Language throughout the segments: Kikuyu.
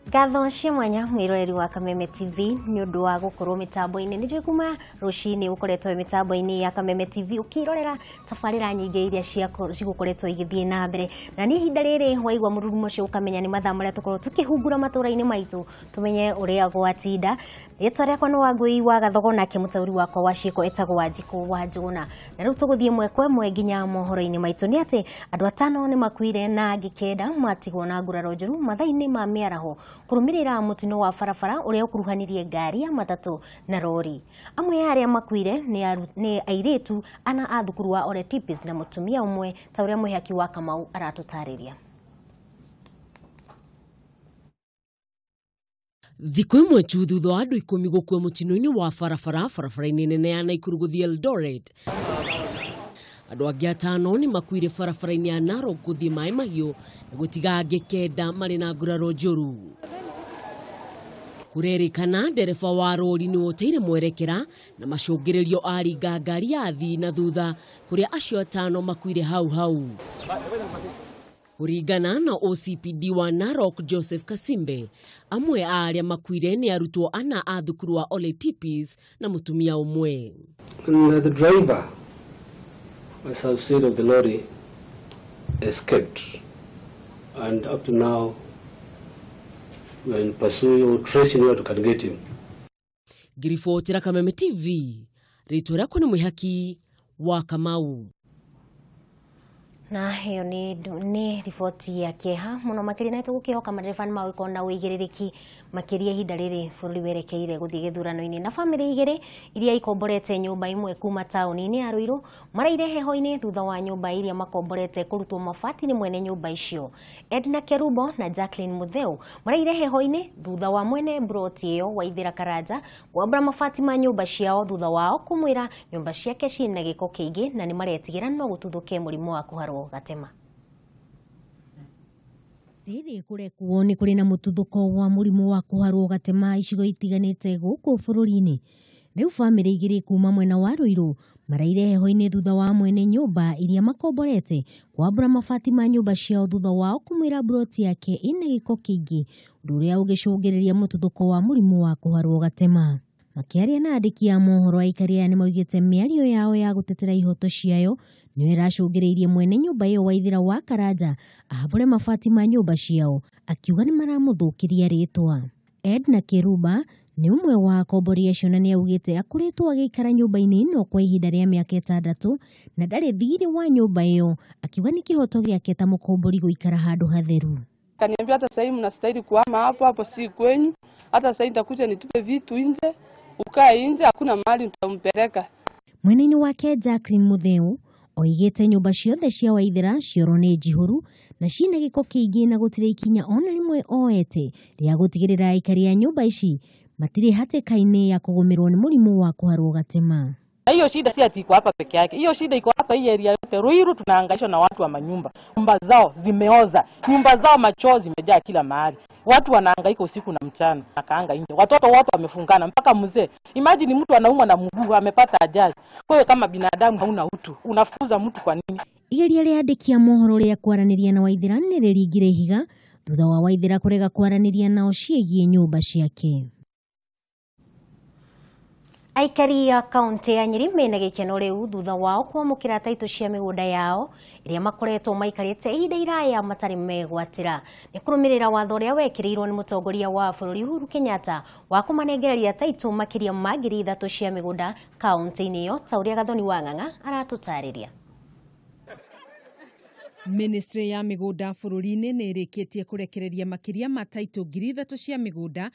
Ngatho cia mwanya mwiroreri wa Kameme TV ni undu wa gukorwo mitambo-ini. Ni njui kuma rucini ukoretwo mitambo-ini ya Kameme TV ukirorera tabarira nyingi iria cigukoretwo igithie na mbere, na ni ihinda riri waigua mururumo ucio ukamenya ni mathaa maria tukorwo tukihungura matura-ini maitu tumenye uria gwatinda. Ritwa riakwa ni Wangui wa Gathogo, nake mutauri wakwa wa ciiko etagwo Wanjiku wa Njuguna. Na riu tuguthie mwe kwa mwe nginya mohoro-ini maitu ni ati andu atano ni makuire na angi kenda matigwo na nguraro njuru mathaa-ini ma miaraho kurumirira mutino wa barabara uria ukuruhanirie ngari ya matatu na rori. Amwe aria makuire ni airitu ana a thukuru wa Ole Tipis na mutumia umwe ta uria Mwihaki wa Kamau aratutariria. Thikũ ĩmwe tu thutha wa andũ 10 gũkua mũtino-inĩ wa barabara barabara-inĩ nene ya Naikuru gũthiĩ Eldoret, andũ angĩ 5 nĩ makuire barabara-inĩ ya Narok gũthiĩ Maĩ Mahiũ na gũtiga angĩ 9 marĩ na nguraro njũru. Kũrerĩkana ndereba wa rori nĩ woteire mwerekera na macũngĩrĩrio aringa ngari ya athii na thutha kũrĩa acio 5 makuire hau hau. Kũringana na OCPD wa Narok Joseph Kasimbe, amwe a arĩa makuire nĩ arutwo 4 a thukuru wa Ole Tipis na mũtumia ũmwe. And the driver, as I've said, of the lorry escaped, and up to now we are in pursuit or tracing where we can get him. Ngiribotera Kameme TV, rĩtwa rĩakwa nĩ Mwihaki wa Kamau. Na hiyo ni riboti ya kieha muno makiria, na tugukihoka madereba ni magũkorwo na ũigĩrĩrĩki makiria ihinda rĩrĩ bũrũri werekeire gũthiĩ gĩthurano-inĩ. Na bamĩrĩ igĩrĩ iria ikomborete nyũmba ĩmwe kuma taũni-inĩ ya Ruiru maraire heho-inĩ thutha wa nyũmba iria makomborete kũrutwo mabati nĩ mwene nyũmba icio. Edna Kerubo na Jacqueline Mutheu maraire heho-inĩ thutha wa mwene mburoti ĩyo Waithĩra Karanja kwambũra mabati ma nyũmba ciao thutha wao kũmwĩra nyũmba ciake ciĩna gĩko kĩingĩ na nĩ maretigĩra no gũtuthũke mũrimũ wa kũharwo gatema. Rĩrĩ kũrekwo nĩ kũrĩ na mũtuthũko wa mũrimũ wa kũharwo gatema icigo itiganĩte gũkũ bũrũri-inĩ. Rĩu bamĩrĩ igĩrĩ kuma mwena wa Ruiru maraire heho-inĩ thutha wa mwene nyũmba iria makomborete kwambũra mabati ma nyũmba ciao thutha wao kũmwĩra mburoti yake ĩna gĩko kĩingĩ, ũndũ ũrĩa ũngĩcũngĩrĩria mũtuthũko wa mũrimũ wa kũharwo gatema. Makĩaria na andĩki a mohoro aikari aya nĩmaugĩte mĩario yao ya gũtetera ihoto ciayo nĩyo ĩracũngĩrĩirie mwene nyũmba ĩyo Waithĩra wa Karanja ahambũre mabati ma nyũmba ciao, akiuga nĩmaramũthũkĩria rĩtwa. Edna Keruba nĩ ũmwe wa akombori acio na nĩaugĩte akoretwo agĩikara nyũmba-inĩ ĩno kwa ihinda rĩa mĩaka 6 na ndarĩ thirĩ wa nyũmba ĩyo, akiuga nĩ kĩhoto gĩake ta mũkombori gũikara handũ hatheru. Kaniambia hata sasa hivi mnastahili kuhama hapo hapo, si kwenyu. Hata sasa nitakuja nitupe vitu nje, ukae nje, hakuna mahali nitampeleka. Mwena-inĩ wake Jacqueline Mutheu oigĩte nyũmba ciothe cia Waithĩra ciorwo nĩ njihũru na ciĩna gĩko kĩingĩ na gũtirĩ ikinya ona rĩmwe oete rĩa gũtigĩrĩra aikari a nyũmba ici matirĩ hatĩka-inĩ ya kũgũmĩrwo nĩ mũrimũ wa kũharwo gatema. Na hiyo shida si ati iko hapa peke yake. Hiyo shida iko hapa hii area yote. Ruiru tunahangaishwa na watu wa manyumba. Nyumba zao zimeoza. Nyumba zao machoo zimejaa kila mahali. Watu wanahangaika usiku na mchana, nakaanga nje. Watoto wote wamefungana mpaka mzee. Imagine mtu anaumwa na mguu amepata ajali. Wewe kama binadamu hauna utu. Unafukuza mtu kwa nini? Igeria rĩandĩki a mohoro rĩa kwaranĩria na Waithĩra nĩ rĩringire ihiga thutha wa Waithĩra kũrega kwaranĩria nao ciĩgiĩ nyũmba ciake. Aikari a kaunti ya Nyeri mena gĩkeno rĩu thutha wao kwamũkĩra taitũ cia mĩgũnda yao ĩrĩa makoretwo maikarĩte ihinda iraya matarĩ megwatĩra. Nĩ kũrũmĩrĩra watho ũrĩa wekĩrĩirwo nĩ mũtongoria wa bũrũri Uhuru Kenyatta wa kũmanengereria taitũ makĩria ma 3,000 cia mĩgũnda kaunti-inĩ ĩyo, ta ũrĩa Gathoni wa Ng'ang'a aratũtarĩria. Ministry ya mĩgũnda bũrũri-inĩ nĩ ĩrĩkĩtie kũrekereria makĩria ma taitũ 3,000 cia mĩgũnda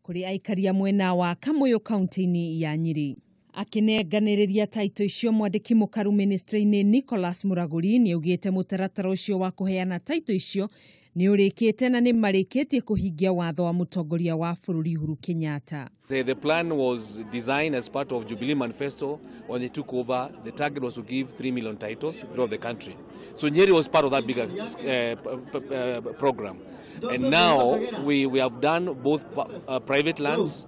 kũrĩ aikaria mwena wa Kamuyu kaunti-inĩ ya Nyeri. Akĩnenganĩrĩria taitũ icio mwandĩki mũkaru ministry-inĩ Nicholas Muraguri nĩaugĩte mũtaratara ũcio wa kũheana taitũ icio nĩ ũrĩkĩte na nĩ marĩkĩtie kũhingia watho wa mũtongoria wa bũrũri Uhuru Kenyatta. The plan was designed as part of Jubilee Manifesto when they took over. The target was to give 3 million titles throughout the country. So Nyeri was part of that bigger program. And now we have done both private lands,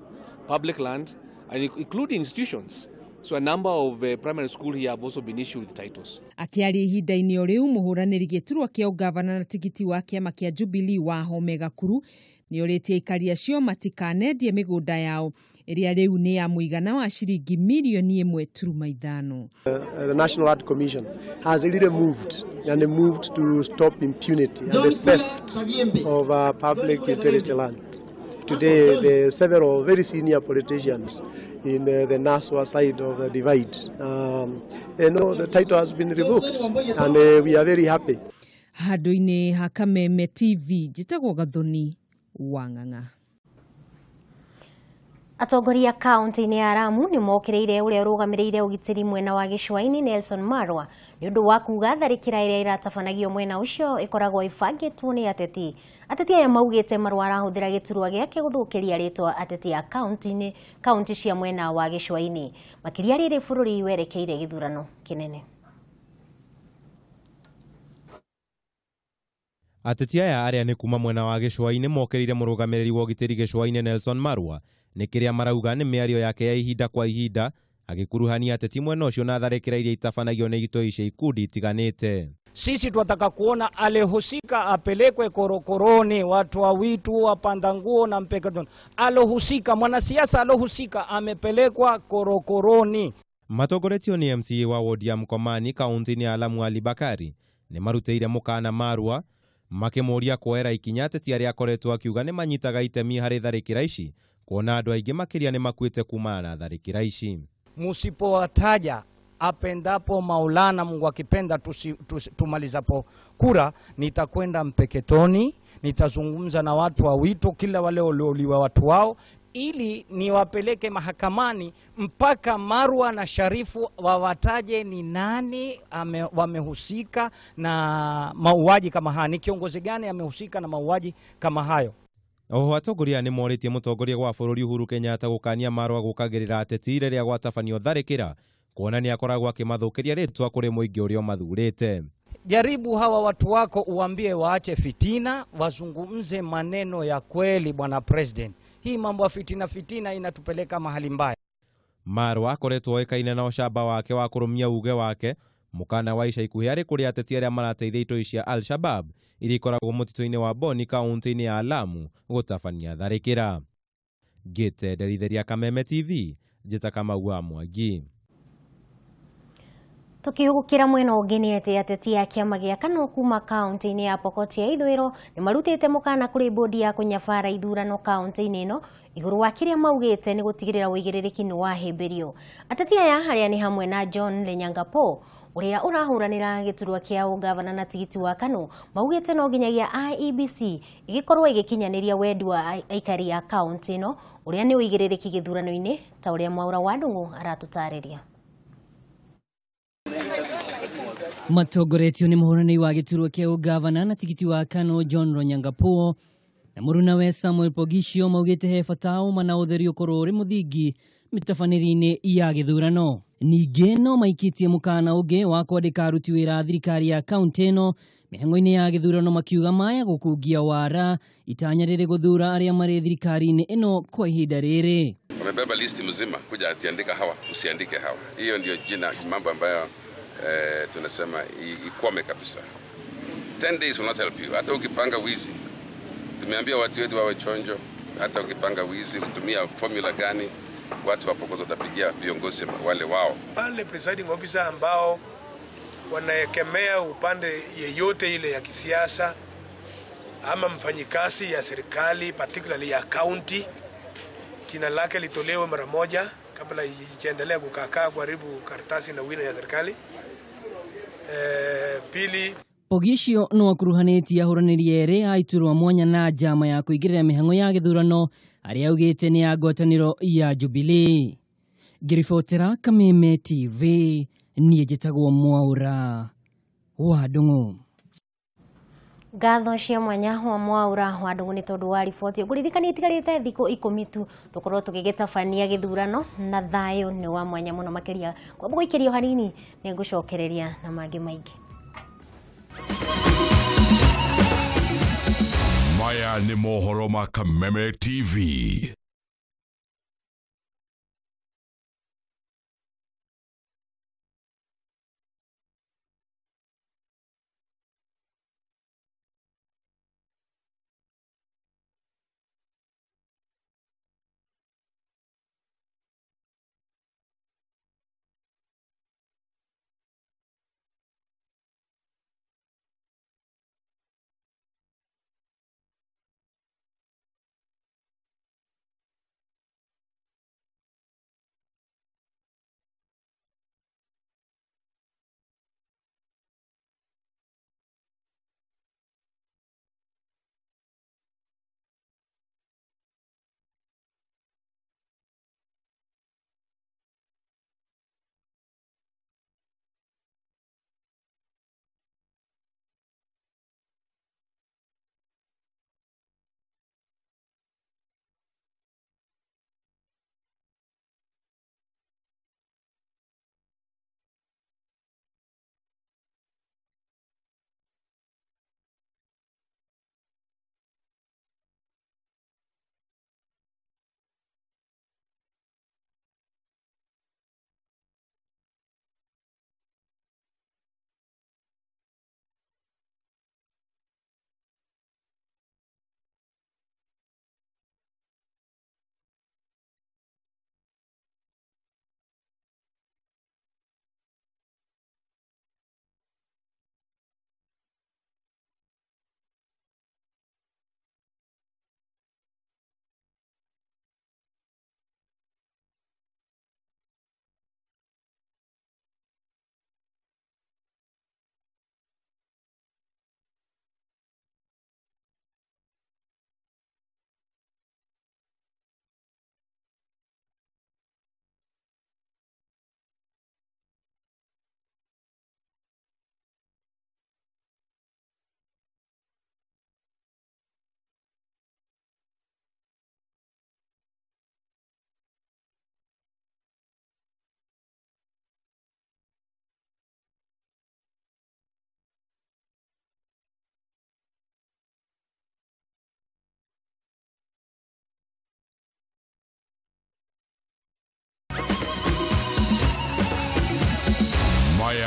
public land, and including institutions. So a number of primary school here have also been issued with titles. Akiaria ihinda-inĩ o rĩu mũhũranĩri gĩturwa kĩa ũgavana na tigiti wa kĩama kĩa Jubilee wa Home Gakuru Nĩorĩtie aikari acio matikanendie mĩgũnda yao ĩrĩa rĩu nĩ ya mũigana wa ciringi mirioni 1.5. The National Land Commission has really moved and moved to stop impunity and the theft of public utility land. Today, there are several very senior politicians in the Naswa side of the divide. The title has been revoked, and we are very happy. Handũ-inĩ ha Kameme TV, njĩtagwo Gathoni wa Ng'ang'a. Atongoria kaunti-inĩ ya Lamu nĩ mokĩrĩire ũrĩa ũrũgamĩrĩire ũgitĩri mwena wa gĩcũa-inĩ Nelson Marwa nĩ ũndũ wa kuga tharĩkĩra ĩrĩa ĩratabanagio mwena ũcio ĩkoragwo ĩbangĩtwo nĩ ateti. Ateti aya maugĩte Marwa arahũthĩra gĩturwa gĩake gũthũkĩria rĩtwa ateti a kaunti-inĩ kaunti cia mwena wa gĩcũa-inĩ, makĩria rĩrĩ bũrũri werekeire gĩthurano kĩnene. Ateti aya arĩa nĩ kuma mwena wa gĩcũa-inĩ mokĩrĩire mũrũgamĩrĩri wa ũgitĩri gĩcũa-inĩ Nelson Marwa nĩ kĩrĩa marauga nĩ mĩario yake ya ihinda kwa ihinda agĩkuruhania ateti mwena ũcio na tharĩkĩra iria itabanagio nĩ itoi cia ikundi itiganĩte. Sisi twataka kuona alehusika apelekwe korokoroni, watu wa witu wapanda nguo na mpeketoni. Alohusika, mwanasiasa alohusika amepelekwa korokoroni. Matongoretio nĩ MCA wa wodi ya Mkomani kaunti-inĩ ya Lamu Ali Bakari nĩ marutĩire mũkana Marwa makĩmũria kuoera ikinya ateti arĩa akoretwo akiuga nĩ manyitaga itemi harĩ tharĩkĩra ici, kuona andũ aingĩ makĩria nĩ makuĩte kumana na tharĩkĩra ici. Musipowataja apendapo Maulana, Mungu akipenda, tumalizapo kura, nitakwenda Mpeketoni, nitazungumza na watu wa wito, kila wale waliouliwa watu wao, ili niwapeleke mahakamani mpaka Marwa na Sharifu wawataje ni nani wamehusika na mauaji kama haya, ni kiongozi gani amehusika na mauaji kama hayo. Oho atongoria nĩ morĩtie mũtongoria wa bũrũri Uhuru Kenyatta gũkania Marwa gũkagĩrĩra ateti rĩrĩa gwatabanio tharĩkĩra, kuona nĩ akoragwo akĩmathũkĩria rĩtwa kũrĩ mũingĩ ũrĩa ũmathurĩte. Jaribu hawa watu wako uambie waache fitina, wazungumze maneno ya kweli bwana president. Hii mambo ya fitina fitina inatupeleka mahali mbaya. Marwa akoretwo oĩkaine na ũcamba wake wa kũrũmia uge wake mũkana wa ica ikuhĩ arĩ kũrĩ ateti arĩa marateithia itoi cia Al-Shabab iria ikoragwo mũtitũ-inĩ wa Boni kaunti-inĩ ya Lamu gũtabania tharĩkĩra. Ngĩte Nderitheria Kameme TV, njĩta Kamau wa Mwangi. Tukihugukira mwena ũngĩ nĩ atĩ ateti a kĩama gĩa KANU kuma kaunti-inĩ ya Pokot ya Ithũĩro nĩ marutĩte mũkana kũrĩ bodi ya kũnyabara ithurano kaunti-inĩ ĩno igũrũ wa kĩrĩa maugĩte nĩ gũtigĩrĩra ũigĩrĩrĩki nĩ wahĩmbĩrio. Ateti aya arĩa nĩ hamwe na John Lenyangapo ũrĩa ũrahũranĩra gĩturwa kĩa ũgavana na tigiti wa KANU maugĩte no nginyagia IEBC ĩgĩkorwo ĩgĩkinyanĩria wendi wa aikari a kaunti ĩno ũrĩa nĩ ũigĩrĩrĩki gĩthurano-inĩ ta ũrĩa Mwaura wa Ndung'u aratũtarĩria. Matongoretio nĩ mũhũranĩri wa gĩturwa kĩa ũgavana na tigiti wa KANU John Lonyangapuo na mũrunawe Samuel Pogishio maugĩte he bata ũma na ũtheri ũkorwo ũrĩ mũthingi mĩtabanĩrie-inĩ ya gĩthurano. Ningĩ no maikĩtie mũkana ũngĩ wa kwandĩka aruti wĩra a thirikari ya kaunti ĩno mĩhang'o-inĩ ya gĩthurano makiuga maya gũkungia wara itanya rĩrĩ gũthura arĩa marĩ thirikari-inĩ ĩno kwa ihinda rĩrĩ. Wamebeba listi mzima kuja atiandika hawa usiandike hawa. Hiyo ndio jina mambo ambayo tunasema ikwame kabisa. 10 days will not help you. Hata ukipanga wizi, tumeambia watu wetu wawe chonjo. Hata ukipanga wizi utumia formula gani, watu wa Pokot watapigia viongozi wale wao. Wale presiding officer ambao wanaekemea upande yeyote ile ya kisiasa ama mfanyikazi ya serikali particularly ya county, jina lake litolewe mara moja kabla iendelee kukaa kuharibu karatasi na wino ya serikali. Pili, Pogishio no akuruhanĩtie ahũranĩri erĩ a iturwa mwanya na njama ya kũingĩrĩra mĩhang'o ya gĩthurano arĩa augĩte nĩ ya ngwatanĩro ya Jubilee. Ngĩribotera Kameme TV, niĩ njĩtagwo Mwaura wa Ndung'u. Ngatho cia mwanya wa Mwaura wa Ndung'u nĩ tondũ wa riboti. Ngũririkania itigarĩte thikũ 10 tu tũkorwo tũgĩgĩtabania gĩthurano na thayũ nĩ wa mwanya mũno makĩria. Kwamba gũikĩrio hanini nĩ ngũcokereria na mangĩ maingĩ. Maya nĩ mohoro ma Kameme TV.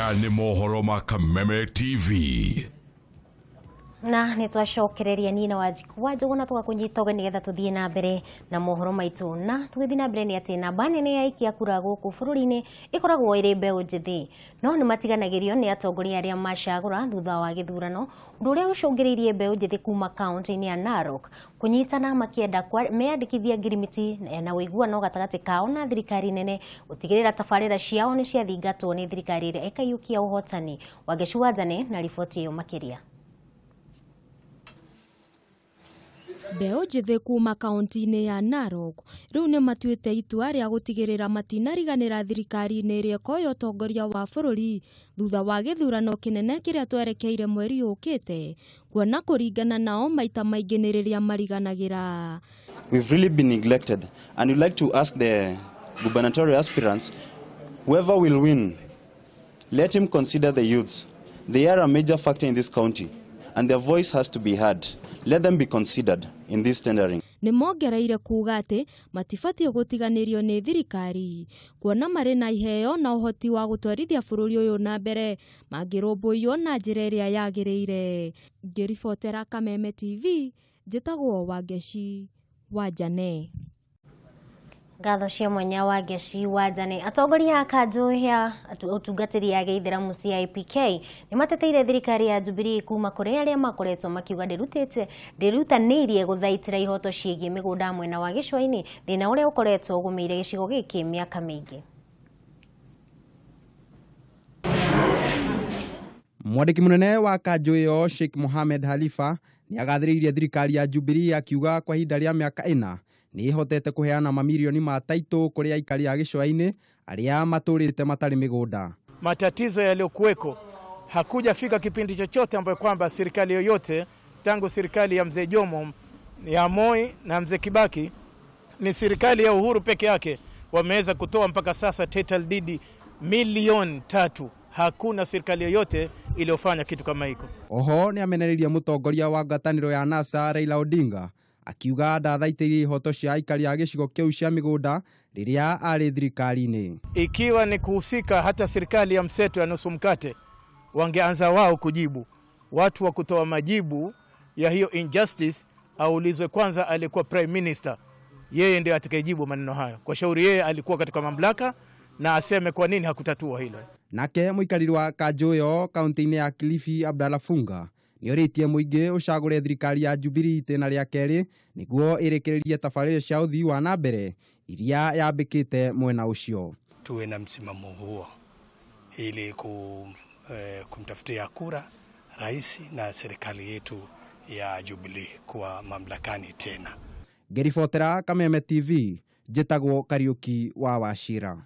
Maya nĩ mohoro ma Kameme TV. Na nĩ twacokereria nina wa Wanjiku wa Njũgũna tũgakũnyita ũgeni nĩgetha tũthiĩ na mbere na mohoro maitũ. Na tũgĩthiĩ na mbere nĩ atĩ namba nene ya aikia kura gũkũ bũrũri-inĩ ĩkoragwo ĩrĩ mbeũ njĩthĩ, no nĩ matiganagĩrio nĩ atongoria arĩa macagũra thutha wa gĩthurano, ũndũ ũrĩa ũcũngĩrĩirie mbeũ njĩthĩ kuma kaunti-inĩ ya Narok kũnyitana makĩenda meyandĩkithia ngirimiti na ũiguano gatagatĩ kao na thirikari nene gũtigĩrĩra tabarĩra ciao nĩ ciathingatwo nĩ thirikari ĩrĩa ĩkaiyũkia ũhotani. Wangecu Wanjane na riboti ĩyo makĩria. Mbeũ njĩthĩ kuma kaunti-inĩ ya Narok rĩu nĩ matuĩte itua rĩa gũtigĩrĩra matinariganĩra thirikari-inĩ ĩrĩa ĩkoya ũtongoria wa bũrũri thutha wa gĩthurano kĩnene kĩrĩa twerekeire mweri ũkĩte, kuona kũringana nao maita maingĩ nĩ rĩrĩa mariganagĩra. We've really been neglected, and we'd like to ask the gubernatorial aspirants, whoever will win, let him consider the youths. They are a major factor in this county, and their voice has to be heard. Let them be considered in this tendering. Nĩ mongereire kuuga atĩ matibatiĩ gũtiganĩrio nĩ thirikari kuona marĩ na iheo na ũhoti wa gũtwarithia bũrũri ũyũ na mbere mangĩrũmbũiyo na njĩra ĩrĩa yagĩrĩire. Ngĩribotera Kameme TV, njĩtagwo Wangeci Wanjane. Ngatho cia mwanya Wangeci Wanjane. Atongoria a kanjũ ya ũtungatĩri ya gĩithĩramu CIPK nĩ mateteire thirikari ya Jubilee kuma kũrĩ arĩa makoretwo makiuga ndĩrutanĩirie gũthaitĩra ihoto ciĩgiĩ mĩgũnda mwena wa gĩcũa-inĩ, thĩna ũrĩa ũkoretwo ũgũmĩire gĩcigo gĩkĩ mĩaka mĩingĩ. Mwandĩki mũnene wa kanjũ ĩyo Sheikh Mohamed Halifa nĩ agathĩrĩirie thirikari ya Jubilee akiuga kwa ihinda rĩa mĩaka 4 nĩ ĩhotete kũheana mamirioni ma taitũ kũrĩ aikari a gĩcũa-inĩ arĩa matũrĩte matarĩ mĩgũnda. Matatizo yaliyokuweko, hakujafika kipindi chochote ambayo kwamba serikali yoyote tangu serikali ya Mzee Jomo, ya Moi na Mzee Kibaki, ni serikali ya Uhuru peke yake wameweza kutoa mpaka sasa title deed milioni 3. Hakuna serikali yoyote iliyofanya kitu kama hiko. Oho nĩ amenereirie mũtongoria wa ngwatanĩro ya NASA Raila Odinga akiuga ndathaitĩirie ihoto cia aikari a gĩcigo kĩu cia mĩgũnda rĩrĩa arĩ thirikari-inĩ. Ikiwa ni kuhusika hata serikali ya mseto ya nusu mkate wangeanza wao kujibu. Watu wa kutoa majibu ya hiyo injustice aulizwe kwanza alikuwa prime minister, yeye ndiye atakayejibu maneno hayo. Kwa shauri yeye alikuwa katika mamlaka na aseme kwa nini hakutatua hilo. Nake mũikarĩri wa kanjũ ĩyo kaunti-inĩ ya Kilifi Abdalla Funga nĩorĩtie mũingĩ ũcagũre thirikari ya Jubilee itĩna rĩa kerĩ nĩguo ĩrĩkĩrĩrie tabarĩra cia ũthii wa na mbere iria yambĩkĩte mwena ũcio. Tuwe na msimamo huo ili kumtafutia kura rais na serikali yetu ya Jubilee kuwa mamlakani tena. Ngĩribotera Kameme TV, njĩtagwo Kariuki wa Wachira.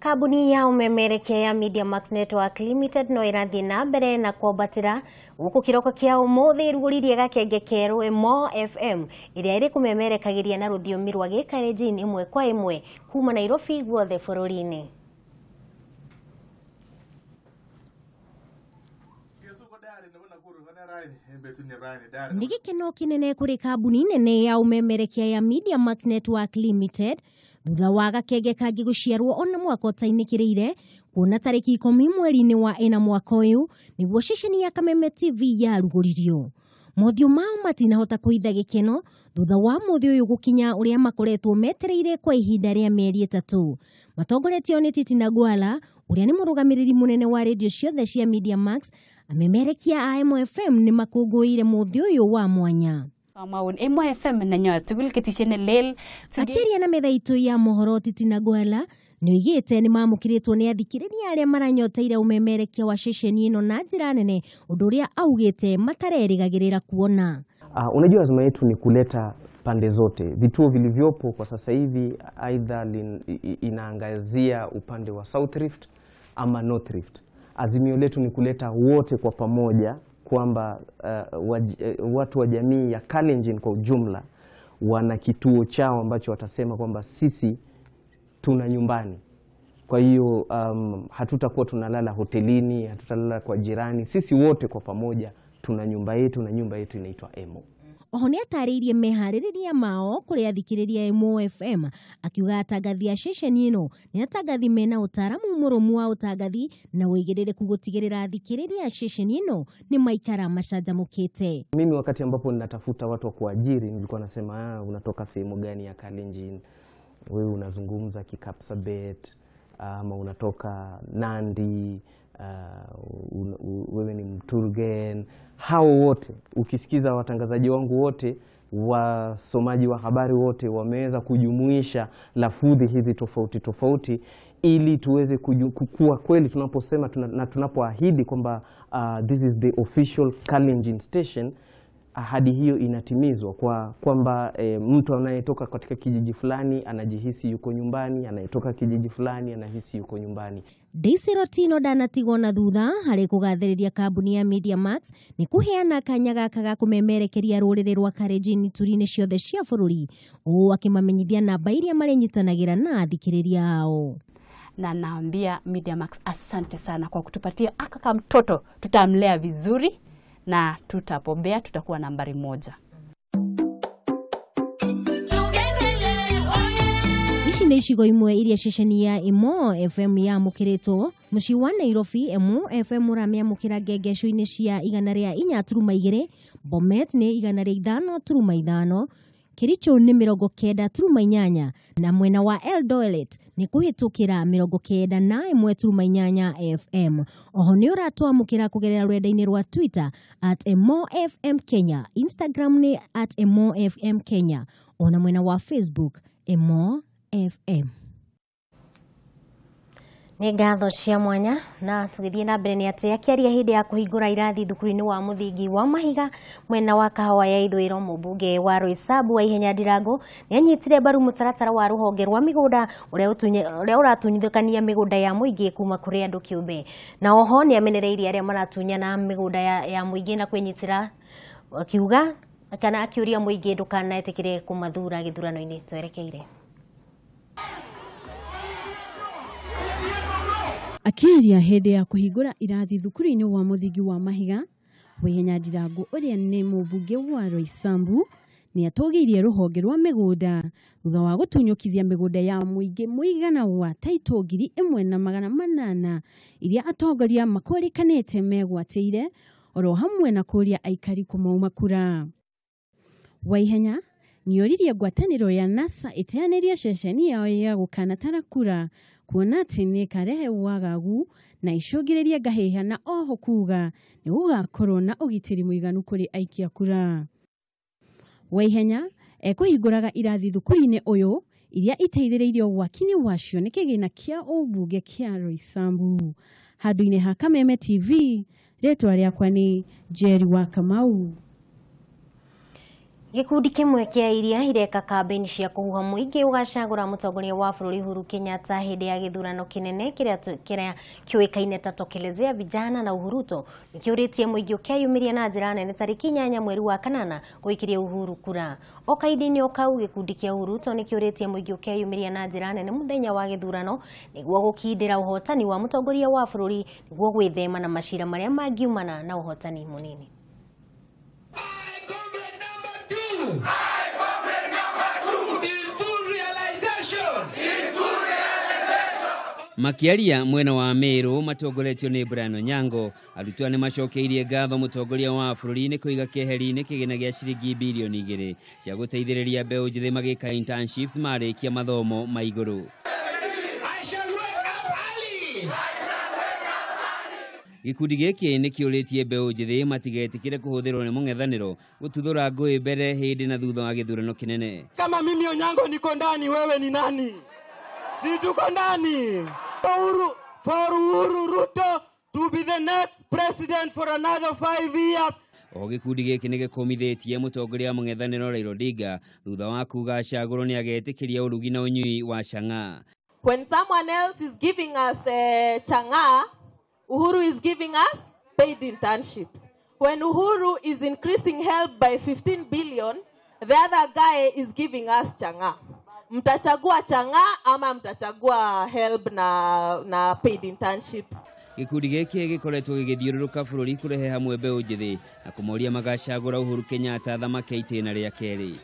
Kambuni ya ũmemerekia ya Media Max Network Limited no ĩrathiĩ na mbere na kwambatĩra gũkũ kĩroko kĩa ũmũthĩ ĩrugũririe gakenge kerũ Emo FM ĩrĩa ĩrĩ kũmemerekagĩria na rũthiomi rwa gĩkalenjin ĩmwe kwa ĩmwe kuma Nairobi guothe bũrũri-inĩ. Nĩ gĩkeno kĩnene kũrĩ kambuni nene ya ũmemerekia ya Media Max Network Limited thutha wa gakenge kangĩ gũciarwo ona mwaka ũtainĩkĩrĩire kuona tarĩki 10 mweri-inĩ wa 4 mwaka ũyũ nĩguo ceceni ya Kameme TV yarugũririo. Mothiũ mao matinahota kũhitha gĩkeno thutha wa mũthĩ ũyũ gũkinya ũrĩa makoretwo metereire kwa ihinda rĩa mĩeri 3. Matongoretio nĩ Titi Nagwala ũrĩa nĩ mũrũgamĩrĩri mũnene wa redio ciothe cia Media Max, amemerekia a Emo FM nĩ makũngũĩire mũthĩ ũyũ wa mwanya. Emo FM nenyo tugul ketisiet ne lel. Akĩaria na metha itũ ya mohoro Titi Nagwala nĩoigĩte nĩ mamũkĩrĩtwo nĩ athikĩrĩria arĩa maranyoteire ũmemerekia wa ceceni ĩno na njĩra nene, ũndũ ũrĩa augĩte matarerĩgagĩrĩra kuona. Unajua azma yetu ni kuleta pande zote. Vituo vilivyopo kwa sasa hivi aidha inaangazia upande wa South Rift ama North Rift. Azimio letu ni kuleta wote kwa pamoja, kwamba watu wa jamii ya Kalenjin kwa ujumla wana kituo chao ambacho watasema kwamba sisi tuna nyumbani. Kwa hiyo hatutakuwa tunalala hotelini, hatutalala kwa jirani. Sisi wote kwa pamoja tuna nyumba yetu na nyumba yetu inaitwa Emo. Oho nĩ atarĩirie meharĩrĩria mao kũrĩ athikĩrĩria Emo FM, akiuga atangathi a ceceni ĩno nĩ atangathi mena ũtaaramu mũrũmu wa ũtangathi na ũigĩrĩrĩku gũtigĩrĩra athikĩrĩria a ceceni ĩno nĩ maikara macanjamũkĩte. Mimi wakati ambapo ninatafuta watu wa kuajiri nilikuwa nasema, unatoka sehemu gani ya Kalenjin? Wewe unazungumza Kikapsabet ama unatoka Nandi, wewe ni Mturgen. Hao wote ukisikiza watangazaji wangu wote, wasomaji wa habari wote wameweza kujumuisha lafudhi hizi tofauti tofauti ili tuweze kukua kweli tunaposema na tunapoahidi kwamba this is the official Kalenjin station. Ahadi hiyo inatimizwa kwa kwamba mtu anayetoka katika kijiji fulani anajihisi yuko nyumbani, anayetoka kijiji fulani anahisi yuko nyumbani. Daisy Rotino ndanatigwo na thutha harĩ kũgathĩrĩria kambuni ya Media Max nĩ kũheana kanya gaka ga kũmemerekeria rũrĩrĩ rwa Kalenjin ituri-inĩ ciothe cia bũrũri, ũũ akĩmamenyithia namba iria marĩnyitanagĩra na athikĩrĩria ao. Na naambia Media Max asante sana kwa kutupatia aka kama mtoto, tutamlea vizuri na tutapobea, tutakuwa nambari 1. Ici nĩ icigo imwe iria ceceni ya Emo FM yamũkĩrĩtwo. Mũciĩ wa Nairobi, Emo FM ũramĩamũkĩra ngengeco-inĩ cia 104.2, Bomet nĩ 105.5, Kericho nĩ 90.8 na mwena wa Eldoret nĩ kũhĩtũkĩra 91.8 FM. Oho nĩ ũratwamũkĩra kũgerera rũrenda-inĩ rwa Twitter at Emo FM Kenya, Instagram nĩ at Emo FM Kenya, ona mwena wa Facebook Emo FM. Nĩ ngatho cia mwanya. Na tũgĩthiĩ na mbere nĩ atĩ akĩaria hĩndĩ ya kũhingũra irathi thukuru-inĩ wa mũthingi wa Mahiga mwena wa Kahawa ya Ithũĩro, mũmbunge wa Roysambu wa Ihenya Ndirango nĩ anyitire mbaru mũtaratara wa rũhonge rwa mĩgũnda ũrĩa ũratunyithũkania mĩgũnda ya mũingĩ kuma kũrĩ andũ kĩũmbe, na oho nĩ amenereirie arĩa maratunyana mĩgũnda ya mũingĩ na kwĩnyitĩra, akiuga kana akĩũria mũingĩ ndũkanetĩkĩre kũmathura gĩthurano-inĩ twerekeire. Akĩaria hĩndĩ ya kũhingũra irathi thukuru-inĩ wa mũthingi wa Mahiga, Waihenya Ndirango ũrĩa nĩ mũmbunge wa Roysambu nĩ atũgĩirie rũhonge rwa mĩgũnda thutha wa gũtunyũkithia mĩgũnda ya mũingĩ mũigana wa taitũ 1800 iria atongoria makũrĩkanĩte megwatĩire, oro hamwe na kũria aikari kũmauma kura. Waihenya nĩoririe ngwatanĩro ya NASA ĩteanĩrie ceceni yao ya gũkanatara kura kuona atĩ nĩ ĩkarehe wagagu na icũngĩrĩrie ngahĩha, na oho kuga nĩ gũgakorwo na ũgitĩri mũiganu kũrĩ aikia kura. Waihenya ekũhingũraga irathi thukuru-inĩ ũyũ iria iteithĩrĩirio gwaki-inĩ wacio nĩ kĩgĩna kĩa ũmbunge kĩa Roysambu. Handũ-inĩ ha Kameme TV, rĩtwa rĩakwa nĩ Jerry wa Kamau. Gĩkundi kĩmwe kĩa iria ireka kambĩini cia kũhuha mũingĩ ũgacagũra mũtongoria wa bũrũri Uhuru Kenyatta hĩndĩ ya gĩthurano kĩnene kĩrĩa kĩũĩkaine ta Tokelezea Vijana na Uhuruto nĩkĩũrĩtie mũingĩ ũkeyumĩria na njĩra nene tarĩki 8 mweri wa kanana gũikĩria Uhuru kura. O kahinda-inĩ o kau gĩkundi kĩa Uhuruto nĩkĩũrĩtie mũingĩ ũkeyumĩria na njĩra nene mũthenya wa gĩthurano nĩguo gũkindĩra ũhotani wa mũtongoria wa bũrũri nĩguo gwĩthema na macira marĩa mangiumana na ũhotani mũnini. Makiaria mwena wa Meru matongoretio nĩ Brian Onyango, arutwo nĩ macokeirie ngatho mũtongoria wa bũrũri nĩ kũiga keheri-inĩ kĩgĩna gĩa ciringi bilioni 2 cia gũteithĩrĩria mbeũ njĩthĩ magĩka internships marĩkia mathomo ma igũrũ. Gĩkundi gĩkĩ nĩ kĩũrĩtie mbeũ njĩthĩ matigetĩkĩre kũhũthĩrwo nĩ mũng'ethanĩro gũtuthũra ngũĩ mbere hĩndĩ na thutha wa gĩthurano kĩnene. Kama mimi Onyango niko ndani, wewe ni nani? Si tuko ndani. For Uhuru Ruto to be the next president for another 5 years. O gĩkundi gĩkĩ nĩ gĩkũmithĩtie mũtongoria wa mũng'ethanĩro Raila Odinga thutha wa kuga acagũrwo nĩ agetĩkĩria ũrugi na ũnyui wa chang'aa. When someone else is giving us chang'aa, Uhuru is giving us paid internships. When Uhuru is increasing help by 15 billion, the other guy is giving us chang'aa. Mtachagua chang'aa ama mtachagua help na paid internships. Gĩkundi gĩkĩ gĩkoretwo gĩgĩthiũrũrũka bũrũri kũrehe hamwe mbeũ njĩthĩ na kũmoria magacagũra Uhuru Kenyatta athamake itĩna rĩa kerĩ.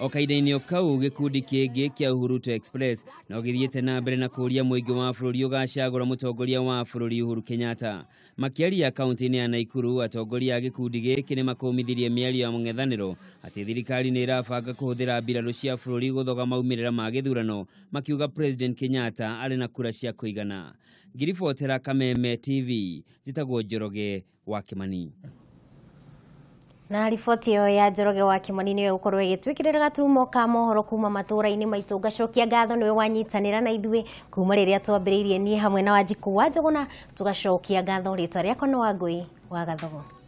O kahinda-inĩ o kau, gĩkundi kĩngĩ kĩa Uhuruto Express no gĩthiĩte na mbere na kũũria mũingĩ wa bũrũri ũgacagũra mũtongoria wa bũrũri Uhuru Kenyatta. Makĩaria kaunti-inĩ ya Naikuru, atongoria a gĩkundi gĩkĩ nĩ makũmithirie mĩario ya mũng'ethanĩro atĩ thirikari nĩ ĩrabanga kũhũthĩra mbirarũ cia bũrũri gũthoga maumĩrĩra ma gĩthurano, makiuga President Kenyatta arĩ na kura cia kũigana. Ngiribotera Kameme TV, njĩtagwo Njoroge wa Kĩmani. Na riboti ĩyo ya Njoroge wa Kĩmani nĩyo ĩgũkorwo ĩgĩtwĩkĩrĩra gaturumo ka mohoro kuma matũũra-inĩ maitũ. Ngacokia ngatho nĩwe wanyitanĩra na ithuĩ kuma rĩrĩa twambĩrĩirie, niĩ hamwe na Wanjikũ wa Njũgũna, tũgacokia ngatho. Rĩtwa rĩakwa nĩ Wangũi wa Gathogo.